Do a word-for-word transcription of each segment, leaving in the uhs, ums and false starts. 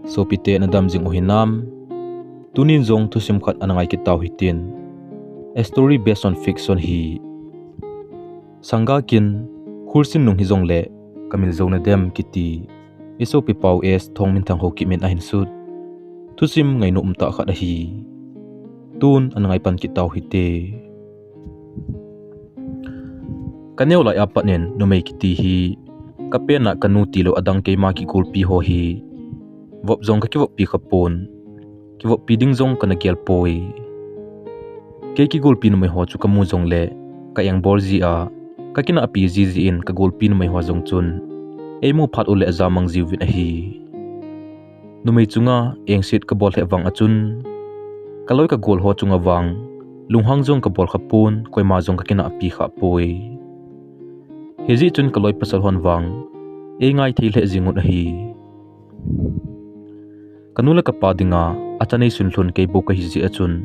Sopite nadam jing u hinam? Tunin jong thusim khat ana ngai kit tau hitin. A story based on fiction hi. Sangga kin, khulsim nung hijongle, kamil jou nadem kiti. I sopi pau S Thongminthang Haokip in ahin sut. Thusim ngainom umtah khat ahi. Tun ana ngai pan kit tau hite. Kaneo lai a pat in numei kiti hi, kapen a kanu tilou adang keima kigolpi ho hi, vop jong kakivoppi khapon, kivoppi ding jong kana gel poi. Kei kigolpi numei ho chu kamu jongle, ka engbol ji a, kakinahpi ji jin kagolpi numei ho jong chun, eimu phat uleh ajamang jiuvin ahi. Numei chunga engset kabol lheh vang a chun, kaloi kagol ho chunga vang, lunghang jong kabol khapon, koima jong kakinahpi khapoi. Hijeh chun kaloi pasal hon vang, eingai thei lheh jing un ahi. Kanu le kapa dinga, achan eisun lhun kei bou kahi jeh a chun,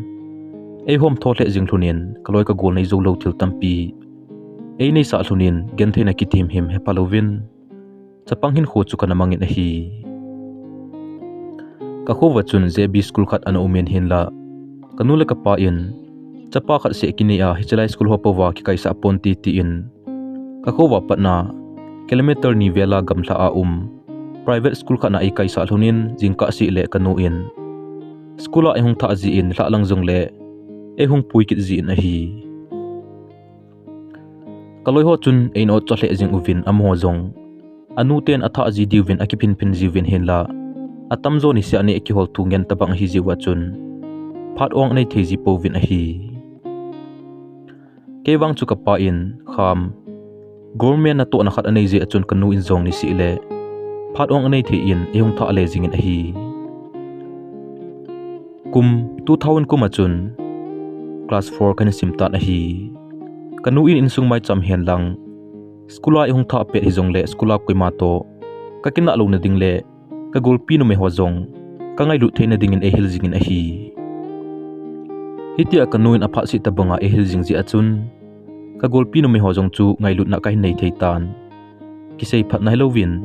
eihom tho lheh jing lhon in, kaloi kagol nei jou lou thil tampi eineisah lhon in, gentheina kiti himhim hepha louvin, chapang hinkho chu kana mangin ahi. Kakhouva chun J B school khat ana umin hinla, kanu le kapa in, chapa khat seh kinei a hichelai school ho pouva kikaisah ponte tin, kakhouva patna kilometer ni vela gamlha a um private school khat na eikaisah lhon in, jingkah seh le kanu in school a eihung thah jin, nilhah lang jongle eihung pui kit jin ahi. Kaloi ho chun eina otcha lheh jing uvin, amaho jong anuten athah ji diuvin akiphinphin jiuvin hinla, atamjo niseh a neh kihol thu ngen tabang ahi jeh uva chun, phat ong anei thei ji pouvin ahi. Kei vang chu kapa in, kham, government natohna khat anei jeh a chun kanu in jong niseh le phat ong anei thei in, eihung thah le jingin ahi. Kum two thousand kum a chun class four kana sim tan ahi. Kanu in insung maicham hen lang, school a eihung thah pet hijongle school a koima toh kakinah louna ding le kagolpi numei ho jong kangailut theina dingin eihil jingin ahi. Hitia kanu in aphat seh tabanga eihil jing jeh a chun, kagolpi numei ho jong chu ngailutna kahin nei thei tan. Kisei phatna hilouvin,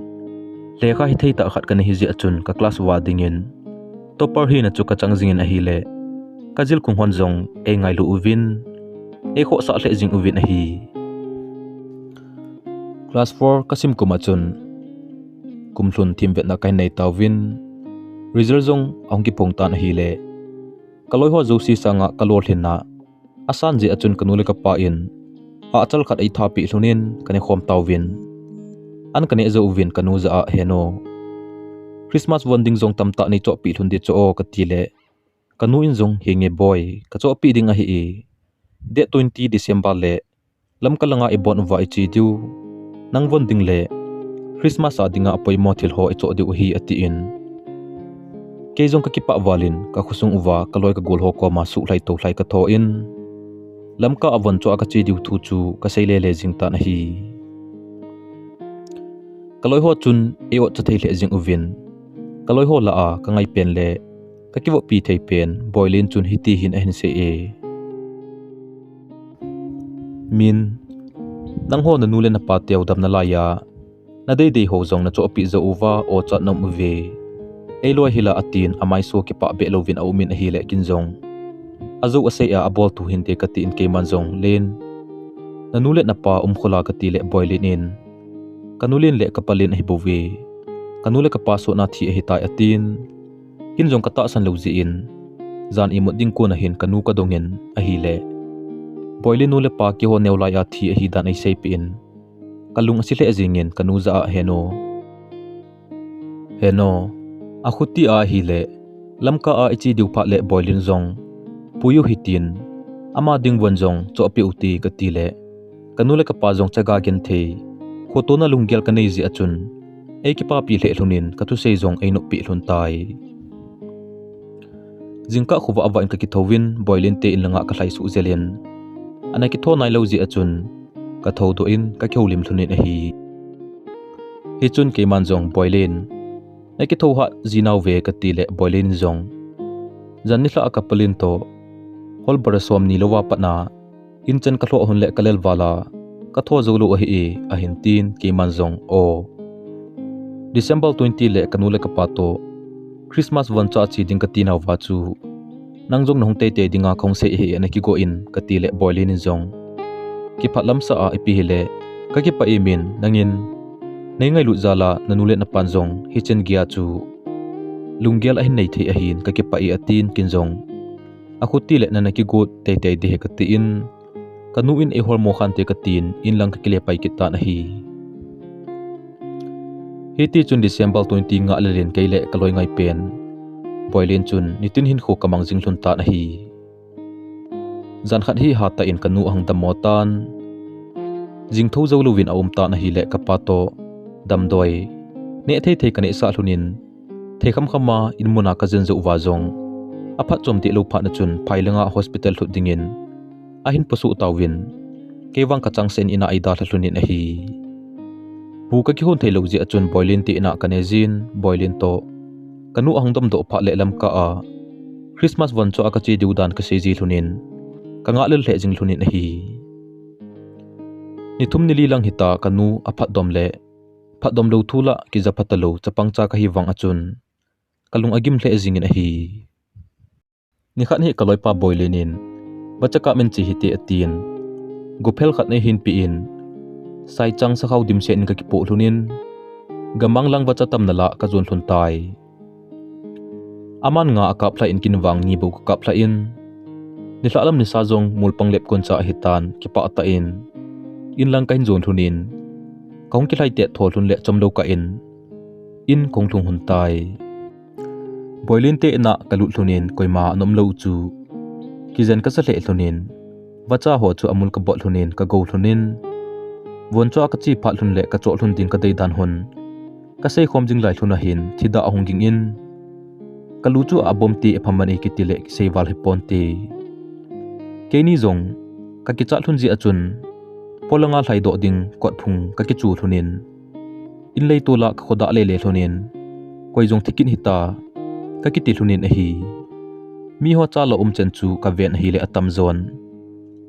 lekha hithei tah khat kana hi jeh a chun ka class uva dingin topper hina chu kachang jingin ahile, kajilkhung hon jong eingailu uvin, eikhohsah lheh jing uvin ahi. Class four kasim kum a chun, kum lhun themvetna kahin nei tauvin, result jong ahung kiphong tan ahile, kaloi ho jouse sanga kalolhinna asan jeh a chun kanu le kapa in, ahchal khat eitha peh lhon in kanekhom tauvin. An kaneh jouvin kanu jah a, Henu, Christmas von ding jong tamtah neichohpeh lhon ding chu o, katile, kanu in jong, Henge boi, kachohpeh ding ahi e. Date twenty December le Lamka langa ibon uva iche diu, nang von ding le Christmas a dinga apoimo thil ho ichoh diu ahi, atin. Kei jong kakipah valin kakhosung uva kaloi kagol ho koma suhlhai toulhai katho in, Lamka a von choh a kache diu thu chu kasei lele jing tan ahi. Kaloi ho chun eiotcha thei lheh jing uvin, kaloi ho lah a kangai pen le kakivoppi thei pen Boilin chun hiti hin ahin sei e. Min, nangho nanu le napa teu damna laiya nadeidei ho jong nachohpeh jou uva, ochat naum uve. Eiloi hila, atin amaiso kipah beh louvin aumin ahile, kin jong ajou asei a abol thu hinte katin, keiman jong, Len, nanu le napa umkhola, katile, Boilin in, kanu len le kapa len ahibouve. Kanu le kapa sotna thi ahitai, atin. Kin jong katahsan lou jeh in, jan imut ding kon ahin kanu kadongin ahile, Boilin nu le pa keiho neo laiya thi ahidan eiseipeh in, kalung ase lheh jengin kanu jah a, Henu, Henu, akhuti a ahile, Lamka a iche diu phat le Boilin jong pui u hitin, ama ding von jong chohpeh ute, katile, kanu le kapa jong chaga genthei, khotona lunggel kanei jeh a chun, eikipapi lheh lhonin kathusei jong einoppeh lhon tai. Jingkah khovah vah in kakithouvin, Boilin te in langa kalhaisuh jelin, ana kitho nailou jeh a chun, kathoudoh in kakihoulim lhonin ahi. Hichun keiman jong, Boilin, nakithou hat jinauve, katile, Boilin in jong, jan nilhah a kapalin toh, hol bara som ni louva patna, inchan kalhoh hon le kalel vala, katho joulou ahi e, ahin tin, keiman jong, O, December twenty le kanu le kapa toh Christmas von chu ache ding kati nauva chu, nang jong nahung teitei dinga kahung sei ahi ana kigo in kati le Boilin in jong, kiphat lamsa a ipi hile, kakipah e min, nangin neingailut jal a nanu le napan jong hichen geiya chu lunggel ahin nei thei ahin kakipah e atin kin jong, akhuti le nana kigot teitei ding ahi katin, kanu in eihol mo khante katin, inlang kakile pai kit tan ahi. Hiti chun December twenty ngah lel in kei le kaloi ngai pen Boilin chun nitin hinkho kamang jing lhon tan ahi. Jan khat hi hatah in kanu ahung dammo tan, jingtho jou louvin aum tan ahile kapa toh damdoi neh thei thei kaneisah lhon in, thei kham kham a inmun a kajen jou uva jong, aphatchom deh lou phat na chun phai langa hospital lhut dingin ahin pusuh tauvin, kei vang kachangseh in ina eidalha lhon in ahi. Bu kakihon thei lou jeh a chun Boilin te ina kane jin, Boilin toh kanu ahung damdoh phat le Lamka a Christmas von chu a kache diu dan kasei ji lhon in, kangah lel lheh jing lhon in ahi. Ni thum ni li lang hita kanu aphatdom le phatdom lou thu lah kija pha talou chapang cha kahi vang a chun, kalung agim lheh jingin ahi. Nikhat hi kaloipa Boilin in, vacha kap in che hite atin, guphel khat eihin pe in, saichang sakhao dimset in kakipoh lhon in, gamang lang vacha tamna lah kajon lhon tai. Aman nga akap lhah in kin vang ni bou kakap lhah in, nilhah lam nisa jong mol pang lep kon cha ahitan kipah tah in, inlang kahin jon lhon in, kahung kilhai tet tho lhon le chomlou kah in, in kahung lhung lhon tai. Boilin te ina kalut lhon in koima ana um lou chu kijen kasa lheh lhon in, vacha ho chu amol kabot lhon in kago lhon in, von chu a kache phat lhon le kachoh lhon ding kadei dan hon, kasei khom jing lai lhon ahin thidah ahung ging in, kalu chu abom te apha man e kiti le kisei val hiponte. Keini jong kakichat lhon jeh a chun, polanga lhaidoh ding kot phung kakichu lhon in, in leitol a kakhodah lele lhon in, koi jong thi kit hita, kakiti lhon in ahi. Miho cha lou umchan chu kaven ahile atamjon,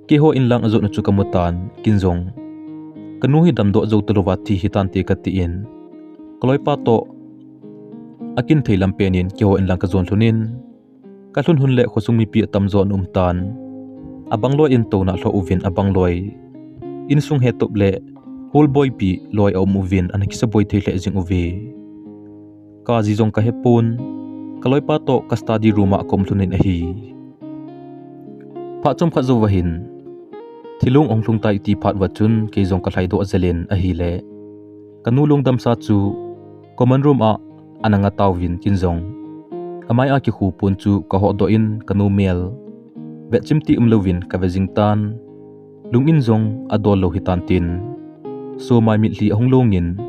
keiho inlang ajotna chu kamu tan, kin jong, kanu hi damdoh jou talouva thi hitante katin, kaloipa toh akin thei lam pen in keiho inlang kajon lhon in, kalhun lhon le khosung mipi atamjo ana um tan. Abangloi in touna lhoh uvin abangloi, insung hetup le holboipi loi aum uvin ana kisaboi thei lheh jing uve. Kaji jong kahepon, kaloipa toh ka study room a kaum lhon in ahi. Phat chomkhat jouva hin, thilong ahung lhung tai ti phat uva chun kei jong kalhaidoh jel in ahile, kanu lungdamsa chu common room a ana nga tauvin kin jong, amai a kikhu pon chu kahodoh in kanu mel vetchim ti umlouvin kave jing tan, lung in jong adol lou hitan tin, somai mitlhi ahung long in,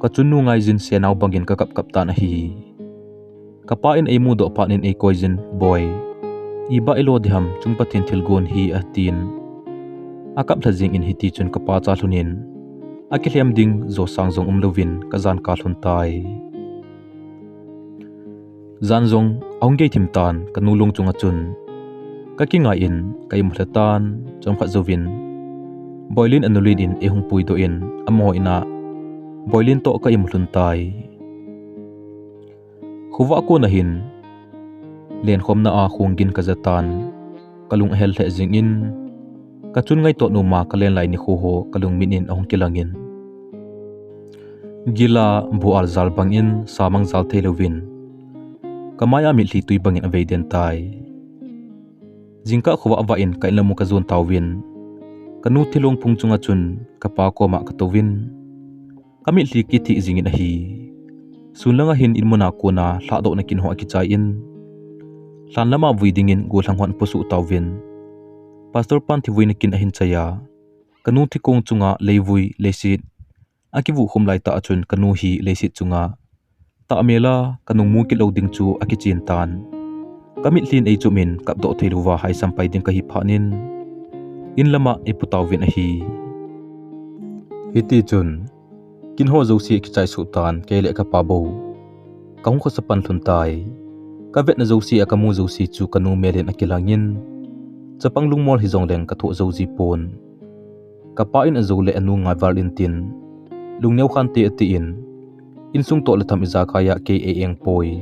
kachunnu ngaijin senau bangin kakap kap tan ahi. Kapa in eimudoh phat in eikoi jin, Boi, iba ilo diham chung Pathen thilgon hi atin, akap lha jing in hiti chun kapa cha lhon in, akilhem ding josang jong umlouvin kajan kap lhon tai. Jan jong ahung gei thim tan kanu long chunga chun, kakingai in ka imu lha tan, chomkhat jouvin Boilin anu len in eihung puidoh in, amaho in a Boilin toh ka imu lhon tai. Khovah kona hin lenkhomna a khonggin kaja tan, kalung ahel lheh jing in, kachun ngaito noma kalen lai nikho ho kalung mit in ahung kilang in, gila bu al jal bangin samang jal theilouvin, kamai a mitlhi tui bangin avei den tai. Jingkah khovah vah in ka inlam u kajon tauvin, kanu thilong phung chunga chun kapa koma katouvin, kamitlhi kithih jingin ahi. Sun langa hin inmun a kona lhahdohna kin ho akichai in, lhan lama vui dingin gollhang hon pusuh tauvin, Pastor pan thivuina kin ahin chai a, kanu thikong chunga leivui, leiset akivuh khum laitah a chun kanu hi leiset chunga tahmel a kanung mu kit lou ding chu akichen tan. Kamitlhin eichum in kapdoh theilouva haisam pai ding kahi phat in, inlama eipu tauvin ahi. Hiti chun, kin ho jouse akichai suh tan, kei le kapa bou kahung khosa pan lhon tai. Kavetna jouse a kamu jouse chu kanu mel in akilang in, chapang lungmol hijongleng kathoh jou jipon. Kapa in ajou le anu ngaival intin, lungneo khante atin, insung toh le tham ijakai a kei eieng poi.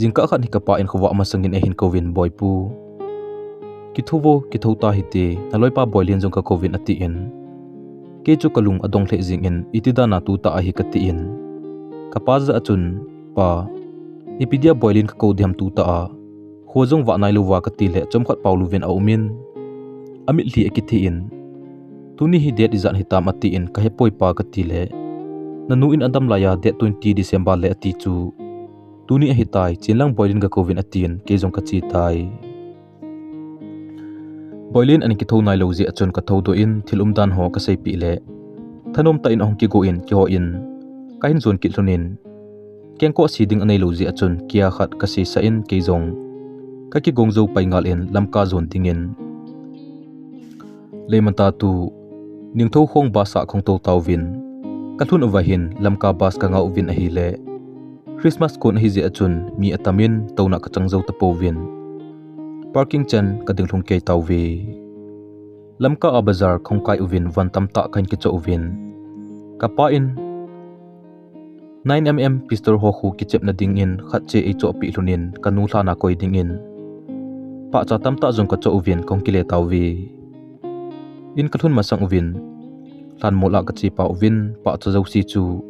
Jingkah khat hi kapa in khovah masangin eihin kouvin, Boipu, kitho vo, kitho tahite, naloipa Boilin jong kakouvin, atin. Kei chu kalung adong lheh jingin, iti dana tutah ahi katin. Kapa jah a chun, Pa, ipi dia Boilin kakou diham tutah a, kho jong vah nailouva katile chomkhat paolouvin aumin. Amitlhi akithe in, tuni hi date ijat hitam atin, kahepoi Pa katile, nanu in adam laiya date twenty December le ati chu, tuni ahitai, chenlang Boilin gakouvin atin, kei jong kachetai. Boilin ana kitho nailou jeh a chun kathoudoh in thil umdan ho kaseipeh le, thanom tah in ahung kigo in kihou in, kahin jon kit lhonin, kengkoh se ding aneilou jeh a chun kia khat kasesah in kei jong kakigong jou pai ngal in Lamka jon dingin. Leimata tu, ningthou khong bus a kahung tol tauvin, kalhun uva hin Lamka bus kangah uvin ahile, Christmas kon ahijeh a chun mi atamin touna kachang jou tapouvin, parking chan kading lhung kei tauve. Lamka a bazar kahung kai uvin van tamtah kahin kichoh uvin, kapa in nine MM pistol ho khu kichepna dingin khatche eichohpeh lhonin kanu lhana koi dingin, pahcha tamtah jong kachoh uvin kahung kile tauve. In kalhun masang uvin, lhanmol a kachepa uvin pahcha jouse chu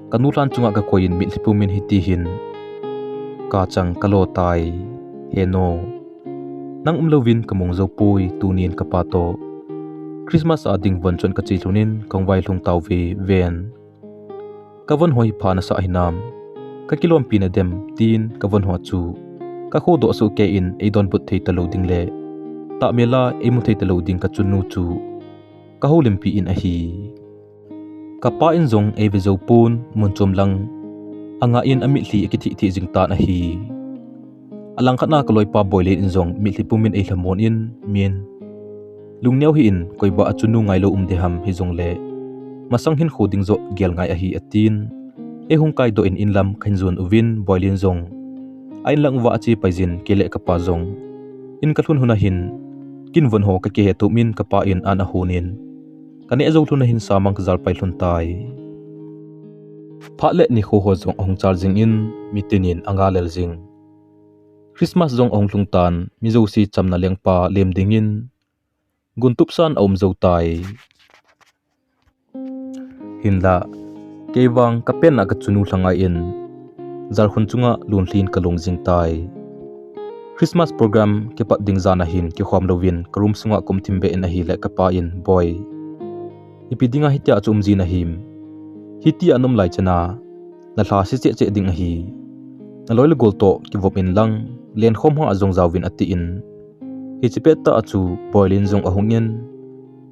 kanu lhan chunga kakoi in mitlhi pumin hiti hin kachang kalo tai, Heno, nang umlouvin kamong joupoi, tunin kapa toh Christmas a ding von chon kache lhonin kahung vailhung tauve ven. Kavon ho hi pha nasah hinam, kakilompi nadem, tin kavon ho chu kakhodoh sohkei in eidonbut thei talou ding le tahmel a eimu thei talou ding kachunnu chu kahoulimpi in ahi. Kapa in jong eive joupon, mun chom lang angah in amitlhi akitheh theh jing tan ahi. Alangkhat a kaloipa Boilin in jong mitlhi pumin eilhamon in, Min, lungneo hih in, koiba achunnu ngailou um diham, hijongle masang hinkho ding joh gel ngai ahi, atin, eihung kaidoh in inlam kahin jon uvin Boilin jong a inlang uva ache paijin, kei le kapa jong in kalhun lhun ahin kinvon ho kakihetop in kapa in an ahonin, kaneh jou lhun ahin samang kajal pai lhon tai. Phat le nikho ho jong ahung chal jingin, mitinin anga lel jing. Christmas jong ahung lhung tan, mi jouse chamna lengpa lem dingin guntup san aum jou tai. Hinla, kei vang kapenna kachunnu lhangai in jalkhun chunga lunlhin kalong jing tai. Christmas program kipat ding jan ahin kikhom louvin karoom sunga kaum thim beh in ahile kapa in, Boi, ipi dinga hitia chu um ji nahim? Hitia naum lai chana nalha se cheh cheh ding ahi. Naloi le gol toh kivop inlang, lenkhom a jong jaovin, atin. Hiche pettah a chu Boilin jong ahungin,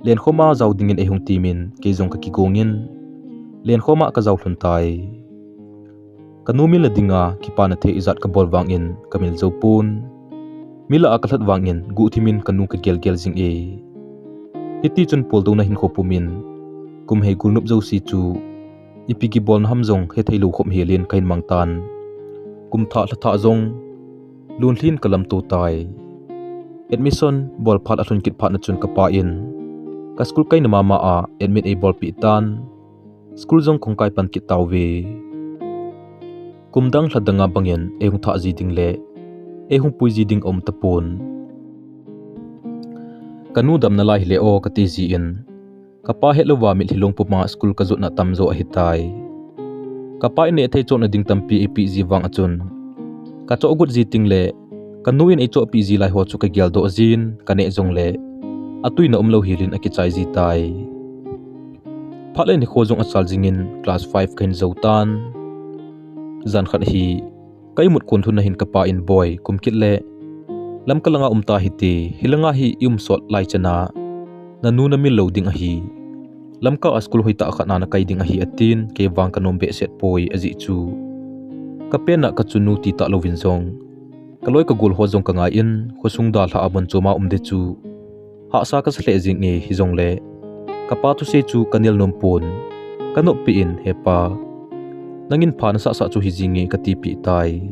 lenkhom a jao dingin eihung temin, kei jong kakigongin, lenkhom a kajao lhon tai. Kanu mil na dinga kipana thei ijat kabol vangin kamil joupon. Mi lah a kalhat vangin guhthimin kanu kagel gel jing e. Hitichun poldouna hinkho pumin, kum hei golnop jouse chu ipi kibolna ham jong hethei lou khop helin kahin mang tan. Kum thah lha thah jong lunlhin kalamto tai. Admission bol phat alhun kit phat na chun kapa in ka school kaina mama a admit eibolpeh tan. School jong kahung kai pan kit tauve. Kum dang lha danga bangin eihung thah ji ding le eihung pui ji ding aum tapon. Kanu damna lai hile o kati jin, kapa hetlouva mitlhi long puma school kajotna tamjo ahitai. Kapa in nehthei chohna ding tampi eipeh ji vang a chun, kachoh got ji tengle kanu in eichohpeh ji lai ho chu kageldoh jin, kaneh jongle atuina umlou helin akichai ji tai. Phat le nikho jong achal jingin class five kahin jou tan. Jan khat hi ka imut kon lhun na hin kapa in, Boi, kum kit le Lamka langa um tahite, hilanga hi ium sot lai chana nanu namil lou ding ahi. Lamka a school hoitah khat na nakai ding ahi, atin, kei vang kanom behseh poi, ajeh chu kapenna kachunnu titah louvin jong kaloi kagol ho jong kangai in, khosung dalha a mun choma um de chu hahsa kasa lheh jing e, hijongle kapa thusei chu kanel nom pon. Kanoppeh in, Hepa, nangin pha nasah sah chu hijinge, katipeh tai.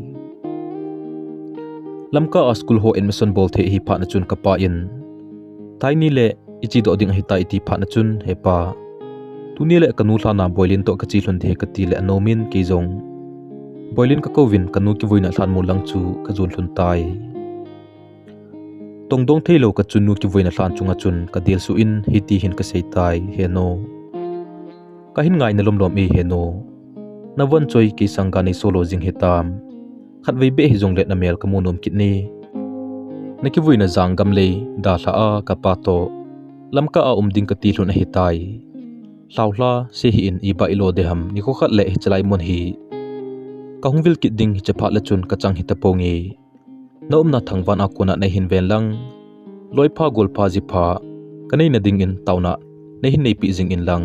Lamka a school ho admission bol thei ahi phat na chun kapa in, Thaini le ichedoh ding ahitai, ati phat na chun, Hepa, tuni le kanu lhana Boilin toh kache lhon ding ahi, katile anomin, kei jong Boilin ka kouvin ka nu kivuina lhan mu lang chu ka jon lhun tai. Tongdong theilou ka chunnu kivuina lhan chunga chun ka delsuh in hiti hin ka sei tai, "He nu, ka hin ngaina lomlom e he nu. Na von choi kei sang ga nei solo jing hitam. Khatvei beh hijongle na mel ka mu nom kit e. Na kivuina jang gamlei dalha a ka pa toh Lamka a um ding ka ti lhun ahi tai. Lhau hla se hih in, i ba i lo de ham, nikho khat le hiche lai mun hi ka hung vil kit ding, hiche phat le chun ka chang hita ponge. Na umna thangvahna kona nei hin ven lang, loipha, golpha, jipha ka neina dingin taona nei hin neipeh jingin lang,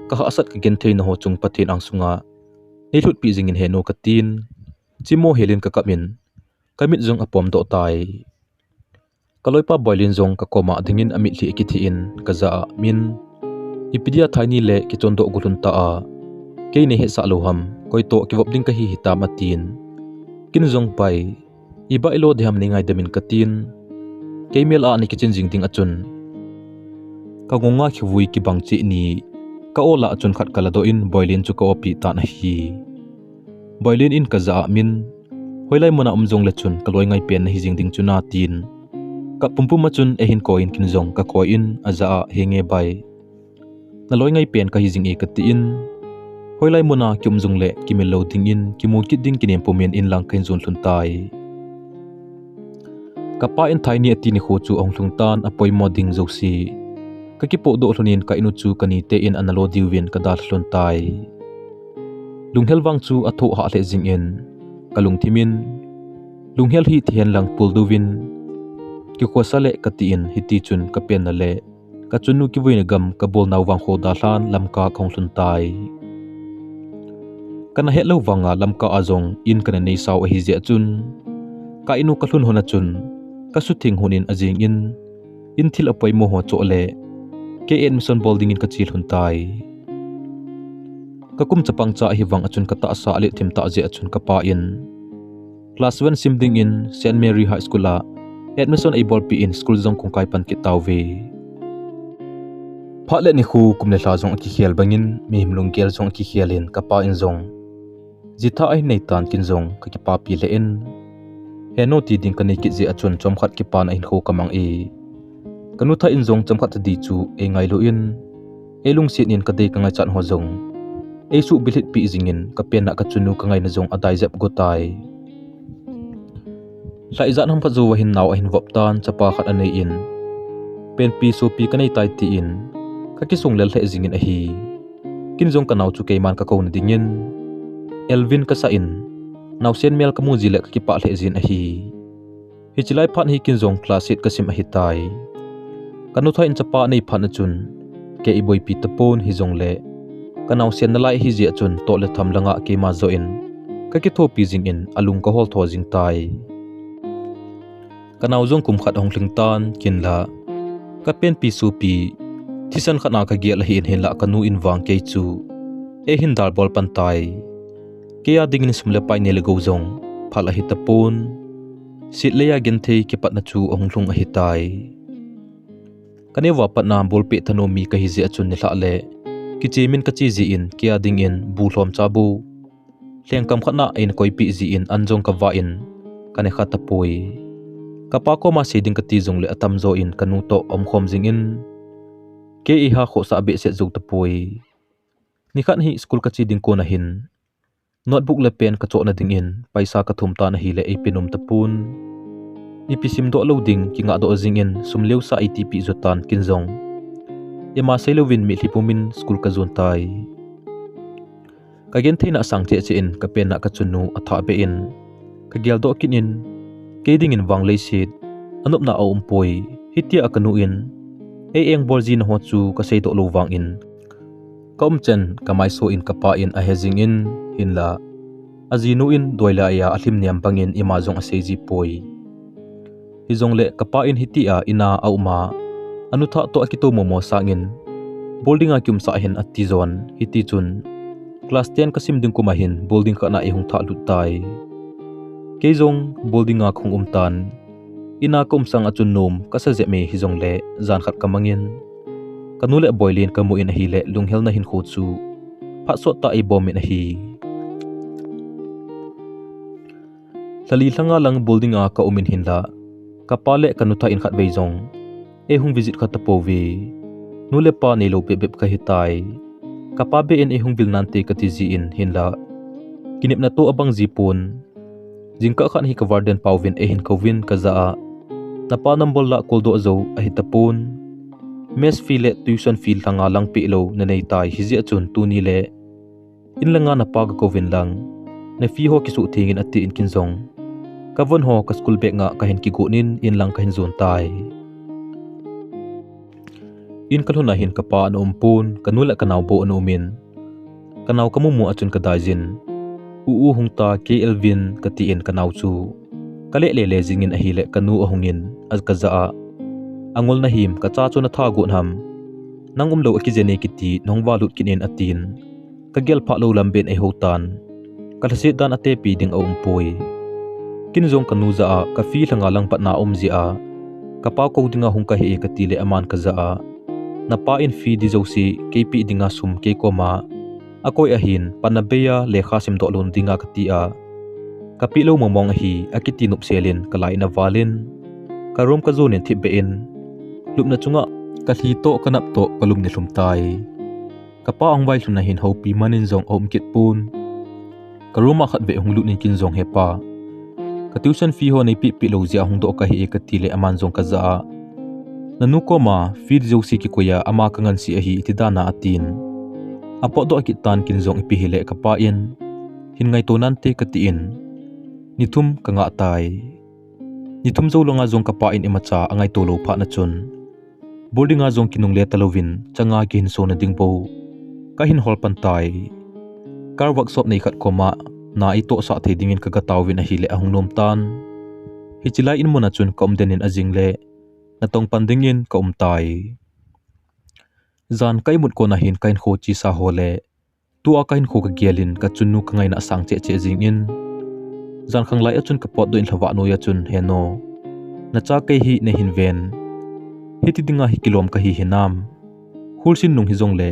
ka hahsat ka gentheina ho chung Pathen angsunga nei lhutpeh jingin he nu," ka tin, chimo helin ka kap in, ka mit jong a pom doh tai. Ka loipa Boilin jong ka koma dingin a mitlhi a kithi in ka ja a min, "Ipi dia thaini le kichon doh go lhun ta a, kei nei hetsah lou ham, koi toh kivop ding ka hi hitam?" a tin. Kin jong, "Pai, i ba i lo de ham, nei ngaidam in," ka tin. Kei mel a nei kichen jing ding a chun ka ngonga khivui kibang cheh ni ka ol a chun khat ka ladoh in Boilin chu ka opi tan ahi. Boilin in ka ja a min, "Hoilai muna um jongle chun ka loi ngai pen na hi jing ding chu na," tin. Ka pumpum a chun eihin koi in kin jong ka koi in a ja a, "Henge bai, na loi ngai pen ka hi jing e," ka tin. "Hoilai muna ki um jongle kimil lou dingin kimu kit ding kinem pum in in lang ka hin jon lhun tai." Ka pa in thaini a ti nikho chu ahung lhung tan, a poimo ding jouse ka kipoh doh lhun in ka in u chu ka nite in ana lo diuvin ka dalha lhun tai. Lunghel vang chu a thoh hah lheh jingin ka lungthim in, "Lunghel hi thihen lang pul diuvin kikhosa le," ka tin, hiti chun ka penna le ka chunnu kivuina gam ka bol nau vang kho dalhan Lamka ka hung lhun tai. Ka na het lou vanga Lamka a jong in ka na nei sau ahi jeh a chun, ka in u ka lhun hon a chun ka suthing hon in a jing in, in thil a poimo ho choh le kei admission bol dingin ka che lhun tai. Ka kum chapang cha ahi vang a chun ka tahsa a lethim tah jeh a chun ka pa in class seven sim dingin Saint Mary High School a admission ei bolpeh in school jong kong kai pan kit tauve. Phat le nikho, kum le lha jong a kikhel bangin mihem lunggel jong a kikhel in ka pa in jong jitha ahin nei tan, kin jong ka kipapi lheh in, "He nu," ti ding ka nei kit jeh a chun chomkhat kipana hinkho ka mang e. Ka nuthah in jong chomkhat tadi chu ei ngailu in, ei lungset in ka dei ka ngaichat ho jong ei suhbilhit peh jingin ka penna ka chunnu ka ngaina jong a dai jep go tai. Lha ijat ham khat jou a hin nao ahin vop tan, chapa khat a nei in, "Penpi sopi ka nei tai," tin ka kisung lel lheh jingin ahi. Kin jong ka nao chu keiman ka kouna dingin Elvin ka sah in, naosen mel ka mu ji le ka kipah lheh jin ahi. Hiche lai phat hi kin jong class eight ka sim ahi tai. Ka nuthah in chapa a nei phat na chun kei ei boipi tapon, hijongle ka naosen nalai ahi jeh a chun toh le tham langa keima joh in ka kithopi jingin a lung ka hol tho jing tai. Ka nao jong kum khat ahung lhing tan, kin la ka penpi sopi thisan khat na ka gel ahi in, hinlah ka nu in vang kei chu ei hin dalbol pan tai. Kei a dingin sum le pai nei le gou jong phal ahi tapon. Set lei a genthei kipatna chu ahung lhung ahi tai. Ka neo a patna bolpeh thanom mi ka hi jeh a chun nilhah le kiche min ka che jin, kei a dingin bu lhom cha bu lhengkam khat na in koipeh jin an jong ka vah in ka ne kha tapoi. Ka pa koma sei ding ka ti jongle atamjo in ka nu toh omkhom jingin kei ei ha khohsah behseh jou tapoi. Nikhat hi school ka che ding kon ahin notebook le pen ka chohna dingin paisa ka thum tan ahile ei pe nom tapon. Ipi simdoh lou ding, kingahdoh jingin sum leusah ei tipeh jo tan, kin jong ima seilouvin mitlhi pumin school ka jon tai. Ka gentheina asang cheh cheh in ka penna ka chunnu athah beh in ka geldoh kit in, kei dingin vang leiset anopna aumpoi. Hitia ka nu in ei engbol jina ho chu ka seidoh lou vangin ka umchan ka maiso in ka pa in ahe jingin, hinla ajinu in doilai a alhim niam bangin ima jong asei jipoi. Hijongle ka pa in hitia ina auma anuthah toh akitomo mo sangin boarding a kiumsah hen ati jon. Hitichun class ten ka sim ding kum ahin boarding khat na ei hung thah lut tai. Kei jong boarding a kahung um tan, ina ka um sang a chun nom kasa jep e, hijongle jan khat ka mangin ka nu le Boilen ka mu in ahile lunghelna hinkho chu phat sot tah ei bom in ahi. Lhali lhanga lang building a ka um in hinla, ka pa le ka nu tha in khat vei jong ei hung visit kha tapouve. Nu le pa neilou bep bep ka hitai. Ka pa beh in ei hung vil nante ka ti ji in hinla, kinepna toh abang ji pon. Jingkah khat hi ka warden pa uvin ei hin kouvin ka ja a, na pa number la call doh jou ahi tapon. Mess fee le tuition fee lhanga lang peh lou na nei tai, hijeh chun tuni le in langa na pa ka kouvin lang, na fee ho kisuh theng in ati in kin jong, ka von ho ka school bag nga ka hin kigon in in lang ka hin jon tai. In ka lhun a hin ka pa ana um pon, ka nu le ka nao bou ana um in, ka nao ka mumu a chun ka dai jin, "U u hung ta, kei el vin," ka ti in ka nao chu ka leh le le jing in ahile ka nu ahung in a ka ja a, "Angol na him, ka cha chu na tha got ham? Nang umlou a kijen e kiti, nahung valut kit in," atin. Ka gel phah lou lam beh in ei hou tan. Ka lhaset dan atepi ding aum poi. Kin jong ka nu ja a, ka fee lhanga lang patna um jeh a, ka pa kou dinga hung ka hi e ka ti le aman ka ja a, "Na pa in fee di jouse kei peh dinga sum kei koma akoi ahin, pan abei a lekha simdoh lou dinga," ka ti a, "Ka peh lou mong mong ahi," akiti nop sel in ka la in aval in, ka room ka jon in thipbeh in, lupna chunga ka lhi toh ka nap toh ka lum ni lhum tai. Ka pa ahung vailhun a hin houpi man in jong aum kit pon. Ka room a khat vei hung lut in kin jong, "He pa, ka tuition fee ho nei peh peh lou jeh a hung doh ka hi e," ka ti le aman jong ka ja a, "Na nu koma fee di jouse kikoi a, ama ka ngansi ahi, iti dan a," atin. Apotdoh kit tan kin jong, "Ipi hile ka pa in hin ngaito nante," ka ti in, ni thum ka ngah tai. Ni thum jou langa jong ka pa in imacha angaito lou phat na chun, building a jong kinungle talouvin, changa kihin so na ding bou ka hin hol pan tai. Car workshop nei khat koma na ei tohsah thei dingin ka ga tauvin ahile ahung nom tan. Hiche lai in mun a chun ka um den in ajing le, natong pan dingin ka um tai. Jan ka imut kon a hin ka hinkho chesa ho le tua ka hinkho ka gel in ka chunnu ka ngaina asang cheh cheh jing in, jan khang lai a chun ka potdoh in lhavah noi a chun, "He nu, na cha kei hi nei hin ven. Hiti dinga hi kilom ka hi hinam? Hulsin nung hi jong le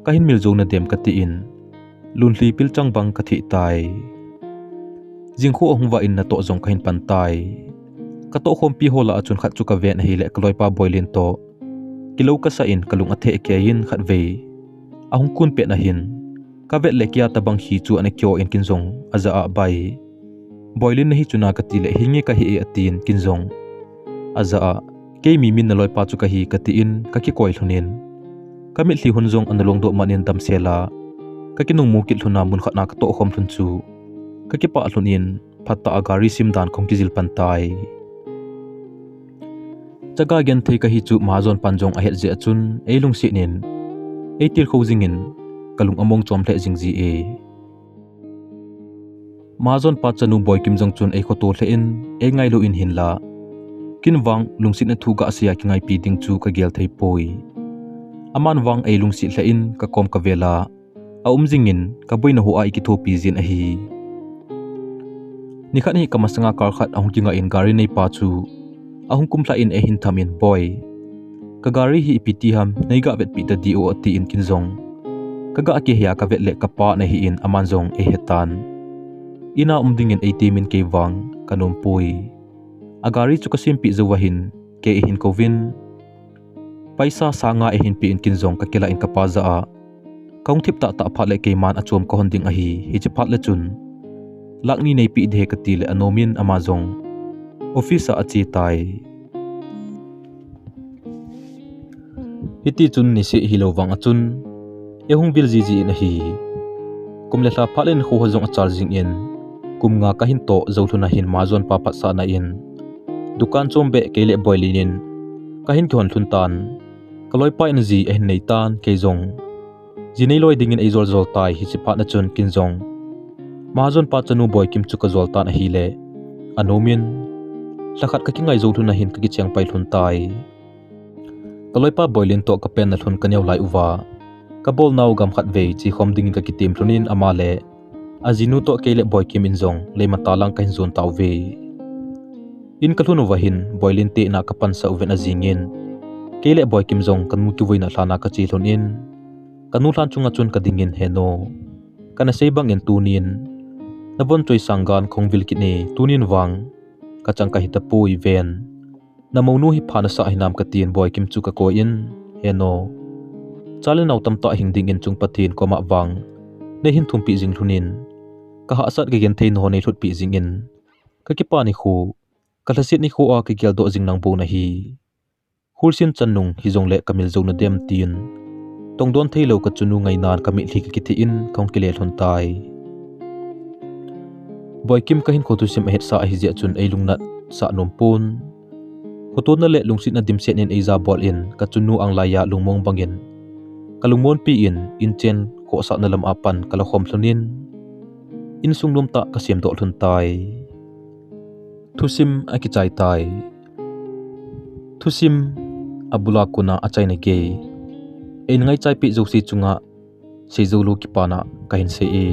ka hin mil jou na dem," ka ti in, lunlhi pilchang bang ka thei tai. Jingkho ahung vah in natoh jong ka hin pan tai. Ka tohkhompi ho lah a chun khat chu ka ven ahile ka loipa Boilin toh kilou ka sa in ka lung atheh kei in khat vei ahung kun pet na hin, ka vet le kia tabang hi chu ana kio in kin jong aja a, "Bai, Boilin nahi chu na," ka ti le, "Hi nge ka hi e," atin kin jong aja a, "Kei Mimin na loipa chu ka hi," ka ti in ka kikoi lhun in, ka mitlhi hun jong ana longdoh man in damsel a ka kinung mu kit lhun a, mun khat na ka tohkhom lhun chu ka kipah lhun in, phat tah a gari sim dan kahung kijil pan tai. Chaga genthei ka hi chu mahajon pan jong ahet jeh a chun ei lungset in ei tilkhou jing in, ka lung among chom lheh jing ji e. Mahajon pa chanu Boikim jong chun ei khoto lheh in ei ngailou in hinla, kin vang lungsetna thu gasei a kingaipi ding chu ka gel thei poi. Aman vang ei lungset lheh in ka kom ka vel a aum jing in, ka boina ho a ei kithopi jin ahi. Nikhat hi ka masanga car khat ahung kingah in gari neipa chu ahung kumlha in ei hin tham in, "Boi, ka gari hi ipi ti ham, nei ga vetpi ta di o," ati in kin jong ka ga kihei a ka vet le ka pa ana hi in aman jong ei he tan. In a um dingin ei temin kei vang ka nom poi. A gari chu ka sempeh jou a hin kei ei hin kouvin, paisa sang nga ei hin pe in kin jong ka kilah in ka pa ja a, "Kahung thip tahtah phat le keiman achom kahon ding ahi, hiche phat le chun lakh ni nei peh ding ahi," ka ti le anom in ama jong office a ache tai. Hiti chun niseh hilou vang a chun ei hung vil jiji in ahi. Kum le lha phat le nikho ho jong achal jing in, kum nga ka hin toh jou lhun a hin mahajon pa phatsahna in dukan chom beh kei le Boilin in ka hin kihon lhun tan. Ka loipa in ji ahin nei tan, kei jong ji nei loi dingin ei jol jol tai. Hiche phat na chun kin jong mahajon pa chanu Boikim chu ka jol tan ahile anom in, lha khat ka kingai jou lhun a hin ka kicheng pai lhun tai. Ka loipa Boilin toh ka penna lhun ka neo lai uva, ka bolnau gam khat vei chekhom dingin ka kitem lhun in ama le ajinu toh kei le Boikim in jong leimata lang ka hin jon tauve. In ka lhun uva hin Boilin te in a ka pansah uvin ajing in, kei le Boikim jong ka nu kivuina lhan a ka che lhun in, ka nu lhan chunga chun ka ding in, "He nu, kana sei bang in tunin Navon choi sangin kahung vil kit e, tunin vang kachang kahita poi ven. Namounu hi pha nasah hinam katin Boikim chu kakoi in, He nu, cha le nao tamtah hing dingin chung Pathen koma vang neihin thumpeh jing lhonin, kahahsat kagenthei naho neilhutpeh jingin, kakipa nikho, kalhaset nikho a kageldoh jing nang bou nahi. Kholsen chan nung hijongle kamil jou nadem tin, tongdon theilou kachunu ngainan kamitlhi kakitheh in kahung kile lhon tai. Boikim kahinkho thusim ahetsah ahijeh chun eilungnatsah nompon. Khotona le lungsetna dimset in eijabol in kachunu anglaiya lungmong bangin, kalungmonpi in inchen khohsahna lam a pan kalakhom lhonin, insung nomtah kasemdoh lhon tai. Thusim akichai tai. Thusim abula kona achaina gei, eina ngaichaipeh jouse chunga seijou lou kipana kahin sei e.